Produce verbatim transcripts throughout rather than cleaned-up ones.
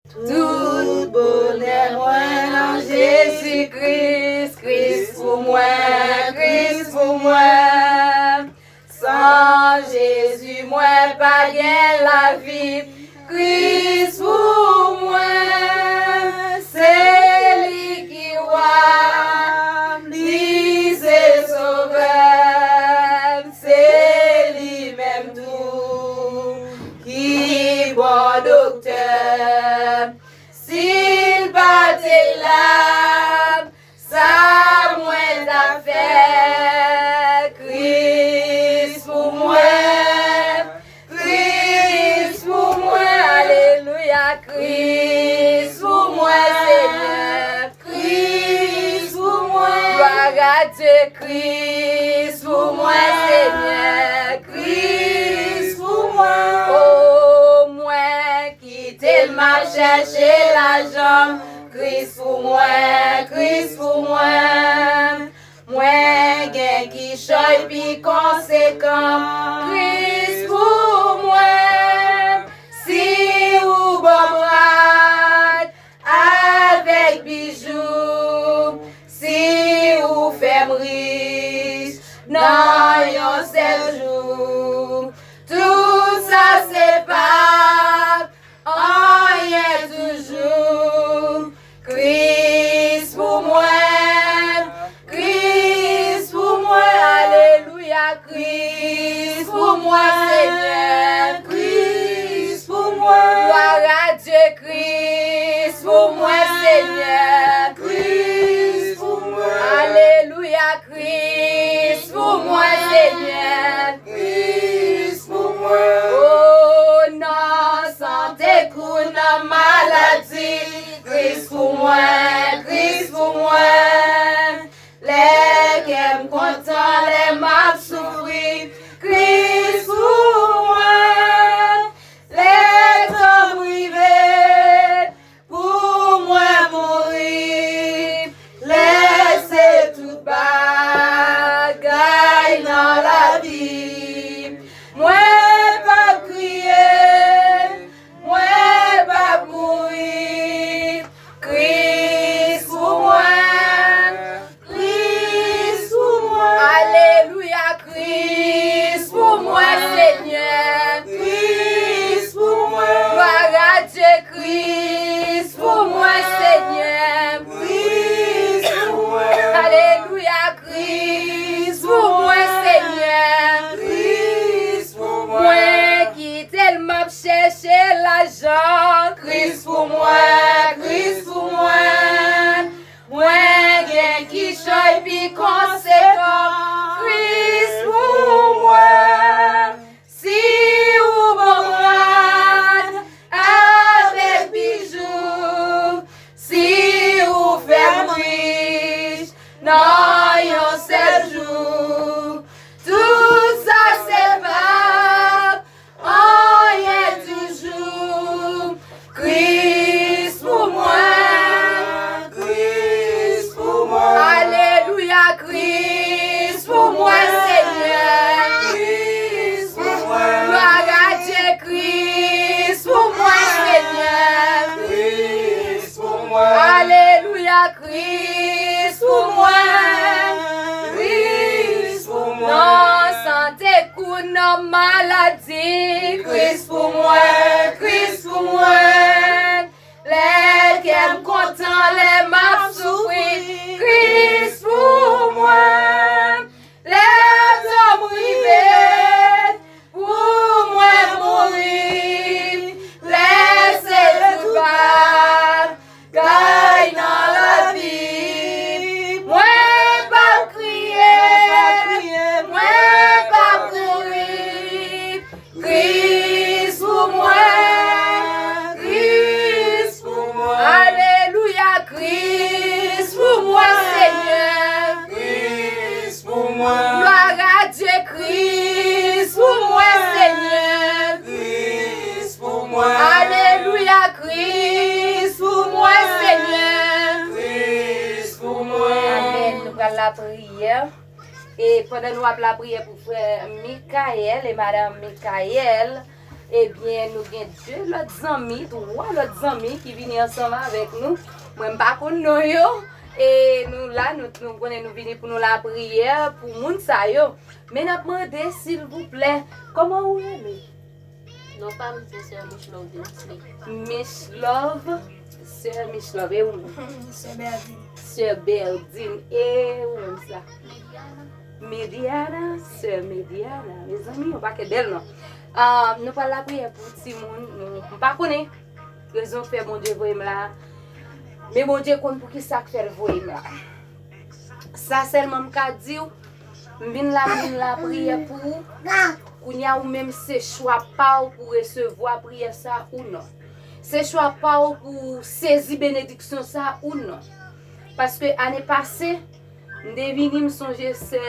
Tout bonè mwen nan Jezi Kris, Kris pou mwen, Kris pou mwen. San Jezi mwen pa gen lavi, Kris pou mwen. Se li ki wa m, li se sovè m, se li menm tou ki bon doktè m. Si l pa te la, sa mwen t ap fè? Kris pou mwen, Kris pou mwen, alelouya, Kris pou mwen, Senyè, Kris pou mwen. Glwa a Dye, Kris pou mwen, Senyè, Kris pou mwen. O mwen kite l, m ap chèche lajan m. Kris pou mwen, Kris pou mwen. Mwen gen kichòy pi konsekan. Kris pou mwen. Si ou ban m rad avèk bijou, si ou fè m rich nan yon sèl jou, tout sa se pa anyen toujou. Kris pou mwen, Kris pou mwen, alelouya, Kris pou mwen, Senyè, Kris pou mwen. Glwa a Dye, Kris pou mwen, Senyè, Kris pou mwen. Alelouya, Kris pou mwen, Senyè, Kris pou mwen. O nan sante kou nan maladi, Kris pou mwen, Kris pou mwen. Lè kè m kontan, lè m ap soufri, Kris pou mwen. Lè tan m rive pou mwen mouri, lese tout bagay nan lavi. Mwen p ap kriye, mwen p ap mouri. Kris pou mwen, Kris pou mwen. Alelouya, Kris pou mwen, Senyè. Kris pou mwen. Glwa a Dye, Kris pou mwen, Senyè. Kris pou mwen. Alelouya, Kris pou mwen, Senyè. Kris pou mwen. Mwen kite l, m ap chèche lajan. Kris pou mwen, Kris pou mwen. Mwen gen kichòy pi konsekan. Kris pou mwen. Si ou ban m rad avèk bijou, si ou fè m rich nan yon sèl jou, tout sa se pa anyen toujou. Kris pou mwen, Kris pou mwen. Alelouya, Kris pou mwen, Senyè. Kris pou mwen. Glwa a Dye, Kris pou mwen, Senyè. Kris pou mwen. Alelouya, Kris pou mwen. Kris pou mwen. Nan sante kou nan maladi, Kris pou mwen, Kris pou mwen. Lè kè m kontan, lè m ap soufri, Kris pou mwen. Lè tan m rive pou mwen mouri, lese tout bagay nan lavi. Mwen p ap kriye, mwen p ap mouri. Kris pou mwen, Kris pou mwen. Alelouya, Kris pou mwen, Senyè. Kris pou mwen. Glwa a Dye, Kris pou mwen, Senyè. Kris pou mwen. Alelouya, Kris pou mwen, Senyè. Kris pou mwen. Amèn. Nou pral lapriyè. E pandan nou ap lapriyè pou frè Mikayèl e madanm Mikayèl, Ebyen, nou gen de lòt zanmi, twa lòt zanmi ki vini ansanm avèk nou. Mwen, m pa konn non yo. E nou la, nou, nou konnen nou vini pou nou lapriyè pou moun sa yo. Men n ap mande, silvouplè, kòman ou rele? Non pa m se Sè Michlove Densley. Michlove, Sè Michlove, e ou menm? Sè Berdine. Sè Berdine, e ou menm sa? Mediana. Mediana, Sè Mediana. Mezanmi, yon pakèt bèl non. Ah, nou pral lapriyè pou timoun, nou, m pa konnen rezon k fè Bondye voye m la. Men Bondye konn pou ki sa k fè l voye m la. Sa sèlman m ka di w, m vin la, m vin lapriyè pou ou. Kounye a ou menm se chwa pa w pou resevwa priyè sa ou non. Se chwa pa w pou sezi benediksyon sa ou non. Paske ane pase, m te vini, m sonje sè,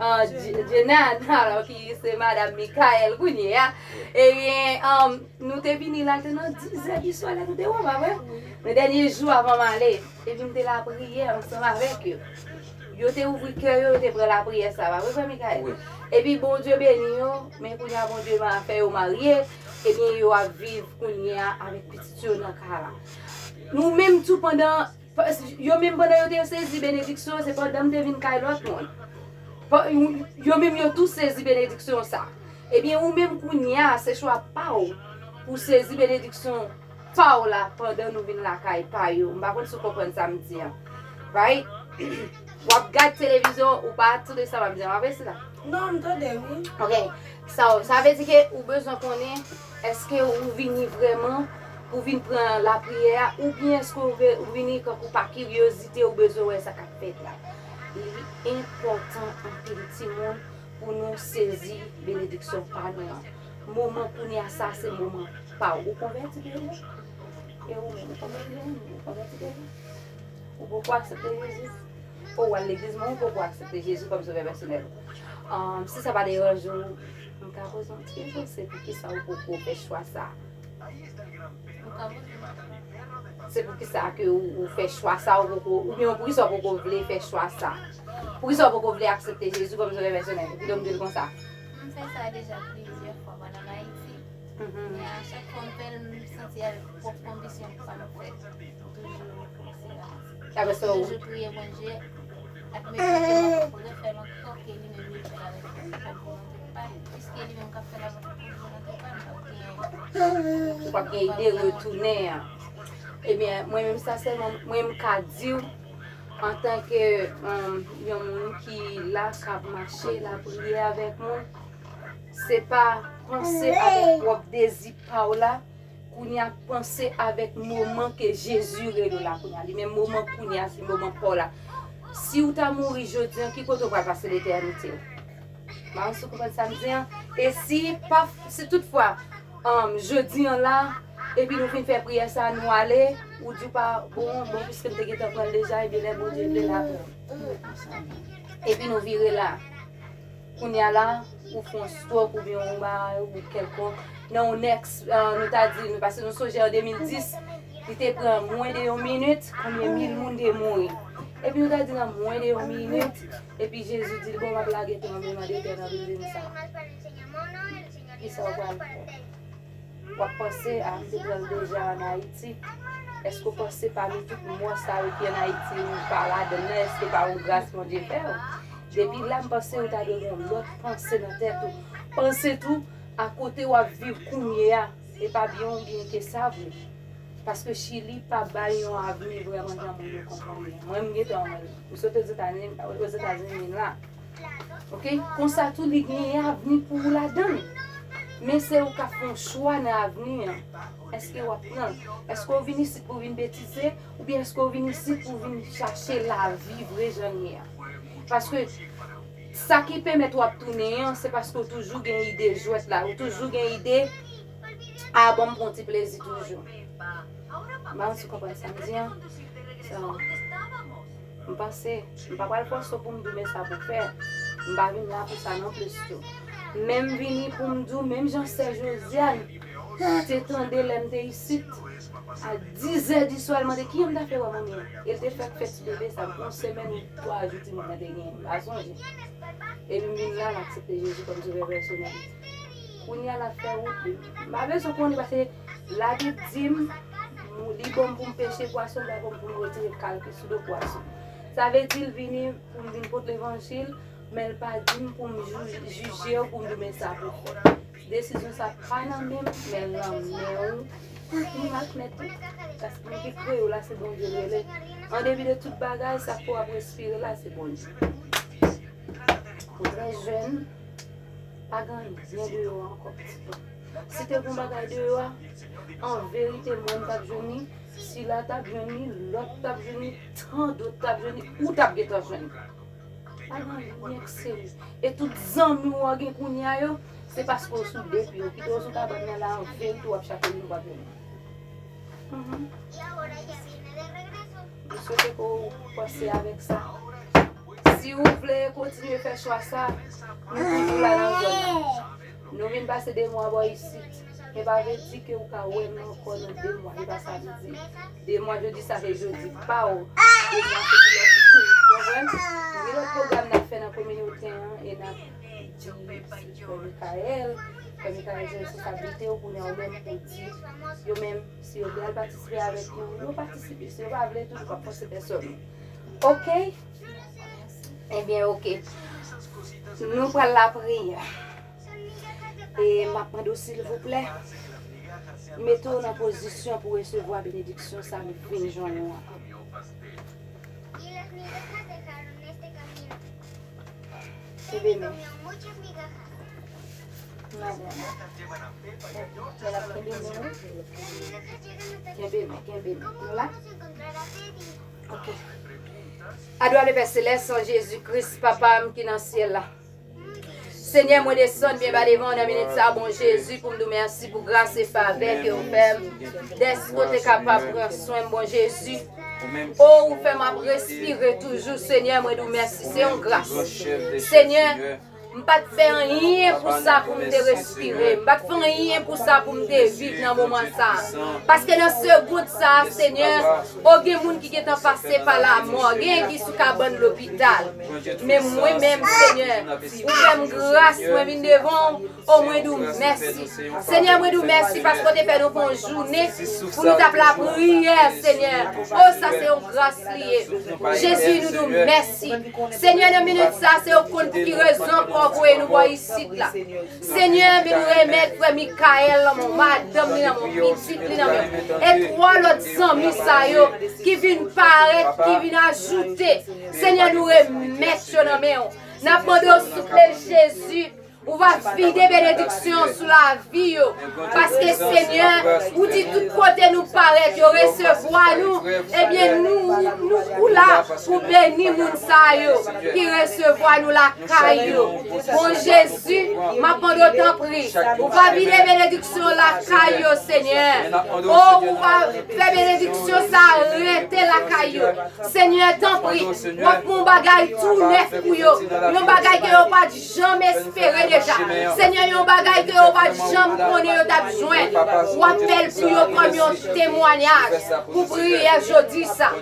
ah, Jenna, alò ki se madanm Michael kounye a. Ebyen, um, nou te vini la, te nan dizè di swa lè nou te wè, pa vre? Nan dènye jou avan m ale. Epi m te lapriyè ansanm avèk yo. Yo te ouvri kè yo, yo te pran lapriyè sa, pa vre, frè Michael? Wi. Epi Bondye beni yo, men kounye a Bondye ma-, fè yo marye, ebyen yo ap viv kounye a avèk pitit yo nan kay la. Nou menm tou pandan, pa-, yo menm pandan yo te sezi benediksyon, se pandan m te vin kay lòt moun. Pa-, yo menm yo tou sezi benediksyon sa. Ebyen ou menm kounye a, se chwa pa w pou sezi benediksyon pa w la pandan nou vin lakay pa yo. M pa konn si w konprann sa m di an. Right? W ap gad televizyon, ou pa tande sa m ap di an. W ap resi la? Non, m tande, wi. Ok. Sa, sa vle di ke ou bezwen konnen èske ou vini vrèman pou vin pran lapriyè a, oubyen èske ou ve-, ou vini kankou pa kiryozite, ou bezwen wè sa k ap fèt la. Li enpòtan anpil, timoun, pou nou sezi benediksyon pa nou an. Moman kounye a sa, se moman pa w. Ou konvèti deja? E ou menm, ou konvèti deja? Ou konvèti deja? Ou poko aksepte Jezi? Ou al legliz, men ou poko aksepte Jezi kòm sovè pèsonèl ou. Um, si sa pa deranje w, m ka poze yon ti kesyon, se poukisa ou poko fè chwa sa? Ou ka poze m. Se poukisa ke ou, ou fè chwa sa, ou poko, oubyen poukisa ou poko vle fè chwa sa? Poukisa ou poko vle aksepte Jezi kòm sovè pèsonèl? Kidonk di l konsa. M fè sa deja plizyè fwa pandan m Ayiti. Mhm. Men a chak fwa m fè l, m santi avèk pwòp konviksyon pou sa m fè. Toujou fonksyone. Sa vle di ou toujou priye Bondye, ak mete ke m ap refè l ankò, ke li menm li fè l avèk pwòp volonte pa l. Piske li menm k ap fè l avèk pwòp volonte pa l, m p ap gen, ou p ap gen ide retounen an. Ebyen, mwen menm, sensèman, mwen m ka di w, antanke, um, yon moun ki la, k ap mache lapriyè avèk mwen, se pa panse avèk pwòp dezi pa w la, kounye a panse avèk moman ke Jezi rele w la kounye a. Li menm moman kounye a, se moman pa w la. Si w ta mouri jodi an, ki kote w pral pase letènite w? M pa konn si w konprann sa m di an. E si pa, si toutfwa, um, jodi an la, epi nou fin fè priyè sa, nou ale, ou di w pa, bon, bon, piske m te gentan pran l deja, ebyen lè Bondye vle l ap pran. Epi nou vire la. Kounye a la, ou fè yon stroke oubyen yon bagay ou kèlkonk. Nan yon next, ah, nou ta di, nou, paske nou sonje an de mil dis, li te pran mwen de yon minit, konbyen mil moun te mouri. Epi nou ta di nan mwen de yon minit, epi Jezi di l, bon, m ap lage tranblemanntè nan bilding sa. Kisa w pral fè? W ap panse, a, m te pran l deja ann Ayiti. Èske w panse pami tout mò sa yo ki ann Ayiti, ou pa ladann nan, èske pa yon gras Bondye fè w? Depi la, m panse ou ta dwe gen yon lòt panse nan tèt ou. Panse tou a kote w ap viv kounye a. E pa byen w byen ke sa vre. Paske Chili pa bay yon avni vrèman jan moun yo konprann li. Mwen, m gentan wè l. M sot Ozetazini, Ozetazini vin la. Ok? Konsa tou, li genyen avni pou ou ladan l. Men se ou k ap fè yon chwa nan avni an. Èske w ap pran l? Èske w vin isit pou vin betize? Oubyen èske w vin isit pou vin chache lavi vre jan l ye a? Paske sa ki pèmèt w ap tounen an, se paske w toujou gen ide jwèt la, ou toujou gen ide, a, ban m pran ti plezi toujou. M pa konn si w konprann sa m di an. So, m panse, m pa pral fòse w pou m di w men sa pou w fè. M pa vin la pou sa non plis tou. Men m vini pou m di w, menm jan sè Josiane te tande lè m te isit, a dizè di swa, l mande, "Kijan m ta fè wè manmi an?" E l te fèk fè ti bebe sa, yon semèn ou twa jou timoun nan te genyen, m pa sonje. Epi m vin la, m aksepte Jezi kòm sovè pèsonèl. Kounye a l ap fè wout li. M pa bezwen konnen paske Labib di m, li ban m pou m peche pwason, li pa ban m pou m retire kalkil sou do pwason. Sa vle di l vini pou m vin pot levanjil, men l pa di m pou m jou- jije w, pou m di w men sa pou w fè. Desizyon sa pa nan men m, men l nan men w. Ou m ak mèt ou. Paske moun ki kreye w la, se Bondye l rele. An depi de tout bagay, sa k fè w ap respire la, se Bondye. Ou trè jèn, pa gen anyen deyò a ankò. Si te gen bagay deyò a, an verite, mwen m t ap jwenn li, sila t ap jwenn li, lòt t ap jwenn li, tan dòt t ap jwenn li, ou t ap gentan jwenn li. Pa gen anyen k serye. E tout zanmi w an gen kounye a yo, se paske w sou de pye. Ou kite w sou kabann nan la, an verite, w ap chache li, ou p ap jwenn li. Mhm. M swete ke w panse avèk sa. Si w vle kontinye fè chwa sa, nou toujou la nan zòn nan. Nou vin pase de mwa bò isit. E pa vle di ke w ka wè m ankò nan de mwa. E pa sa m di. De mwa jodi, sa se jodi pa w. De mwa se pou lòt moun. Konprann? Gen lòt pwogram n ap fè nan kominote an e n ap di Frè Michael, Frè Michael se responsablite w kounye a ou menm pou di yo menm si yo vle al patisipe avèk nou, yo patisipe. Si yo pa vle tou, nou p ap fòse pèsòn. Oke? Ebyen, oke. Nou pral lapriyè. E m ap mande w, silvouplè, mete w nan pozisyon pou resevwa benediksyon sa m vin jwenn ou an. Kenbe men. Kenbe men, kenbe men. Nou la? Ok. Adore le Père Céleste, an Jezi Kris, Papa m ki nan syèl la. Senyè, mwen desann byen ba devan w nan minit sa, bon Jezi, pou m di w mèsi pou gras e favè ke w fè m. Dèske w te kapab pran swen m, bon Jezi. O, ou fè m ap respire toujou, Senyè, mwen di w mèsi, se yon gras. Senyè, m pa t fè anyen pou sa pou m te respire. M pa t fè anyen pou sa pou m te viv nan moman sa. Paske nan segond sa, Senyè, o, gen moun ki gentan pase pa lamò, gen ki sou kabann lopital. Men mwen menm, Senyè, ou fè m gras, mwen vin devan w, o, mwen di w mèsi. Senyè, mwen di w mèsi paske w te fè nou fè yon jounen pou nou t ap lapriyè, Senyè. O, sa se yon gras li ye. Jezi, nou di w mèsi. Senyè, nan minit sa, se ou konn pou ki rezon ankò w voye nou bò isit la. Senyè, men nou remèt frè Michael nan men w, madanm li nan men w, pitit li nan men w, e twa lòt zanmi sa yo ki vin parèt, ki vin ajoute. Senyè, nou remèt yo nan men w. N ap mande w, souple Jezi, ou va vide benediksyon sou lavi yo. Paske, Senyè, ou di tout kote nou parèt, yo resevwa nou. Ebyen, nou, nou, ou la pou beni moun sa yo ki resevwa nou lakay yo. Bon Jezi, m ap mande w tanpri, ou va vide benediksyon lakay yo, Senyè. O, ou va fè benediksyon sa rete lakay yo. Senyè, tanpri, w ap fè yon bagay tou nèf pou yo. Yon bagay ke yo pa t janm espere deja. Senyè, yon bagay ke yo pa t janm konnen yo t ap jwenn. W ap fè l pou yo kòm yon temwayaj pou priyè jodi sa.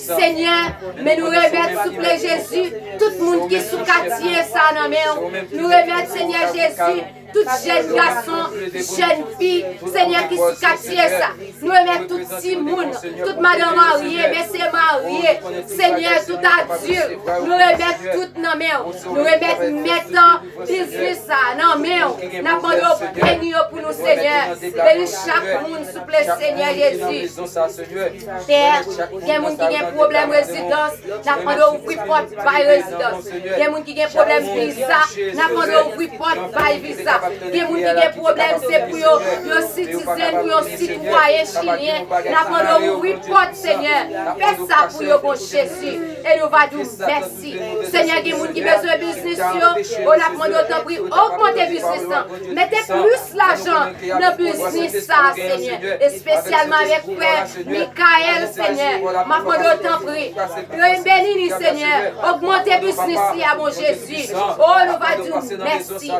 Senyè, men nou remèt, souple Jezi, tout moun ki sou katye sa nan men w. Nou remèt, Senyè Jezi, tout jèn gason, jèn fi, Senyè, ki sou katye sa. Nou remèt tout timoun, tout madan marye, mesye marye, Senyè, tout adilt. Nou remèt tout nan men w. Nou remèt mèt biznis sa nan men w. N ap mande w beni yo pou nou, Senyè. Beni chak moun, souple, Senyè Jezi. Pè, gen moun ki gen pwoblèm rezidans, n ap mande w ouvri pòt bay rezidans. Gen moun ki gen pwoblèm viza, n ap mande w ouvri pòt bay viza. Gen moun ki gen pwoblèm, se pou yo, yo sitizen, pou yo sitwayen chilyen, n ap mande w ouvri pòt, Senyè. Fè sa pou yo, bon Jezi, e nou va di w mèsi. Senyè, gen moun ki bezwen biznis yo, o, n ap mande w tanpri, ogmante biznis lan. Mete plis lajan nan biznis sa, Senyè, espesyalman avèk frè Michael, Senyè. M ap mande w tanpri, beni li, Senyè. Ogmante biznis li a, bon Jezi. O, nou va di w mèsi.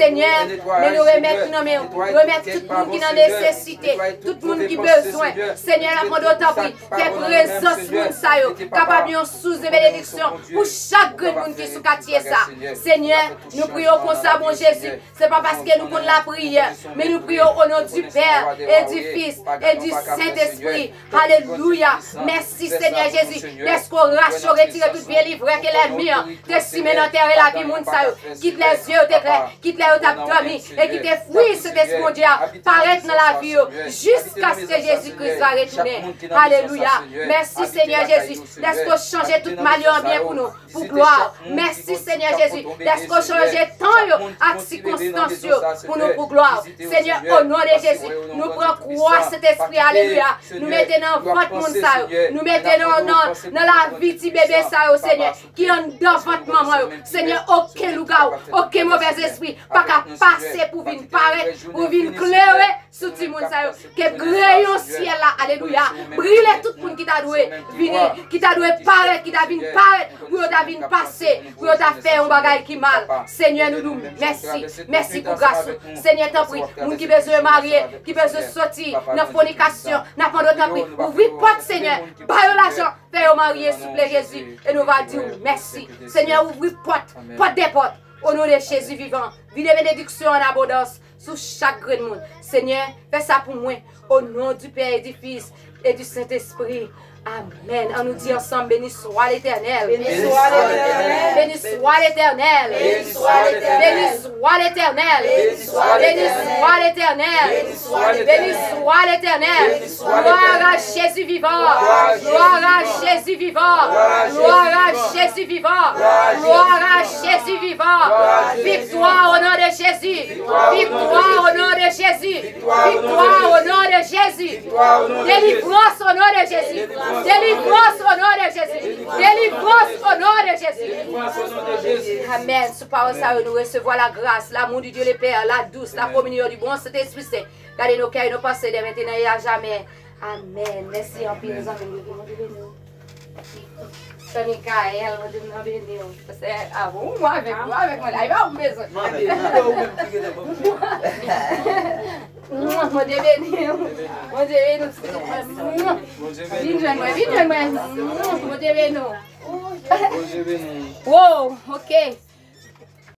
Senyè, Men nou remèt nou nan men w. Remèt tout moun ki nan nesesite, tout moun ki bezwen. Senyè, n ap mande w tanpri, fè prezans moun sa yo kapab yon sous de benediksyon pou chak grenn moun ki sou katye sa. Senyè, nou priye w konsa, bon Jezi. Se pa paske nou konn lapriyè, men nou priye w o non di Pè e di Fis e di Sentespri. Alelouya. Mèsi, Senyè Jezi, dèske w rache, w retire tout vye livrè ke lènmi an te simen nan tè e lavi moun sa yo. Kit lè zye yo te klè, kit lè yo t ap dòmi, e kite fwi Sentespri Bondye a parèt nan lavi yo jiskaske Jezi Kris va retounen. Alelouya. Mèsi, Senyè Jezi, dèske w chanje tout mal yo an byen pou nou, pou glwa w. Mèsi, Senyè Jezi, dèske w chanje tan yo ak sikonstans yo pou nou, pou glwa w. Senyè, o non de Jezi, nou pran kwa Sentespri, alelouya, nou mete nan vant moun sa yo, nou mete nan, nan, nan lavi ti bebe sa yo, Senyè, ki anndan vant manman yo. Senyè, okenn lougawou, okenn movèzespri pa ka pase pou vin parèt, pou vin klere sou timoun sa yo. Ke greyon syèl la, alelouya, brile tout moun ki ta dwe vini, ki ta dwe parèt, ki ta vin parèt, pou yo ta vin pase, pou yo ta fè yon bagay ki mal. Senyè, nou di w mèsi, mèsi pou gras ou. Senyè, tanpri, moun ki bezwen marye, ki bezwen soti nan fònikasyon, n ap mande w tanpri, ouvri pòt, Senyè, ba yo lajan, fè yo marye, souple Jezi, e nou va di w mèsi. Senyè, ouvri pòt, pòt dè pòt, o non de Jezi vivan, vide benediksyon an abondans sou chak grenn moun. Senyè, fè sa pou mwen, o non di Pè e di Fis e di Sentespri. Amèn. An nou di ansanm, béni soit l'Éternel. Béni soit l'Éternel. Béni soit l'Éternel. Béni soit l'Éternel. Béni soit l'Éternel. Béni soit l'Éternel. Gloire à Jésus vivant. Gloire à Jésus vivant. Gloire à Jésus vivant. Gloire à Jésus vivant. Victoire au nom de Jésus. Victoire au nom de Jésus. Victoire au nom de Jésus. Délivrance au nom de Jésus. Délivrance au nom de Jésus. Délivrance au nom de Jésus. Amèn. Sou pawòl sa yo, nou resevwa lagras, lamou di Dye Lepè, ladous, lakominyon di bon Sentespri Sen. Gade nou kè e nou panse dè mentnan e a jamè. Amèn. Mèsi anpil, zanmi m yo. Ke Bondye beni w. Sè Mikaèl, Bondye m nan beni w. Sè, a bon, ou avèk, ou avèk mwen. Ay, pa ou m bezwen. Mande, mande ou menm ki gentan ban m. Bondye beni w. Bondye beni w, ti pitit mwen. Vin jwenn mwen, vin jwenn mwen. Bondye beni w. Bondye beni w. Wow, ok.